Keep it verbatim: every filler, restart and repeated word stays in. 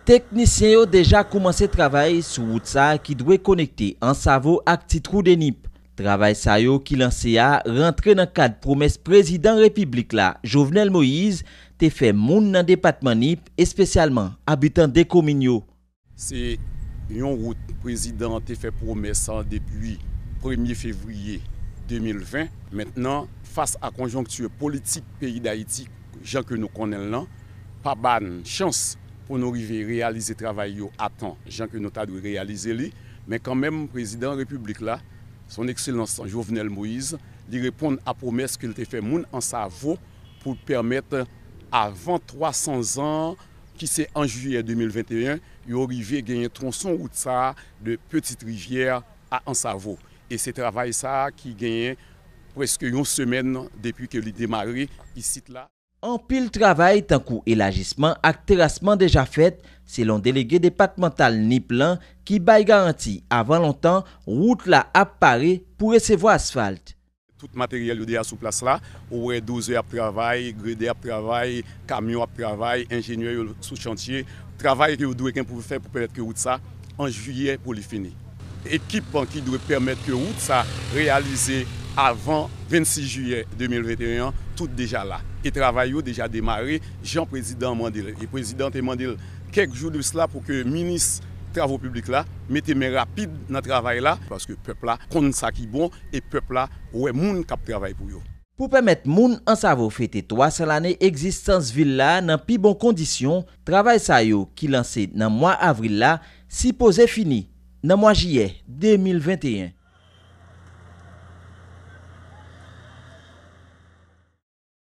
Teknisyen yo deja koumanse travay sou wout sa a ki dwe konekte Ansavo ak Ti Twou de Nip. Travay sa yo ki lanse a rantre nan kad pwomès prezidan repiblik la, Jovenel Moïse, te fè moun nan depatman Nip, espesyalman abitan de komin yo. Se yon wout prezidan an te fè pwomès an depi premye fevriye de mil ven. Mentnan, fas a konjonkti politik peyi Dayiti, jan ke nou konnen l lan, pa ba n chans pou nou rive reyalize travay yo a tan, jan ke nou ta dwe reyalize li. Men kanmenm, prezidan repiblik la, Son Ekselans Jovenel Moïse, li reponn a pwomès ke l te fè moun Ansavo pou pèmèt avan twa san zan, ki se an jiyè de mil venteyen, yo rive genyen twonson wout sa a de Petite Rivière a Ansavo. E se travay sa a ki genyen prèske yon semèn depi ke li demare isit la. Anpil travay tankou elajisman ak terasman deja fèt, selon delege depatmantal Nip lan ki bay garanti avan lontan wout la ap pare pou resevwa asfalt. Tout materyèl yo deja sou plas la. Ou wè dozè ap travay, gredè ap travay, kamyon ap travay, enjenyè yo sou chantye. Travay ke yo dwe gen pou fè pou pèmèt ke wout sa, an jiyè pou li fini. Ekip ki dwe pèmèt ke wout sa reyalize avan vennsis jiyè de mil venteyen an, tout deja la. E travay yo deja demare, jan prezidan an mande l. E prezidan te mande l kèk jou de sila pou ke minis travo piblik la mete men rapid nan travay la, paske pèp la konn sa ki bon e pèp la wè moun k ap travay pou yo. Pou pèmèt moun Ansavo fete twa san lane egzistans vil la nan pi bon kondisyon, travay sa yo ki lanse nan mwa avril la sipoze fini nan mwa jiyè de mil venteyen.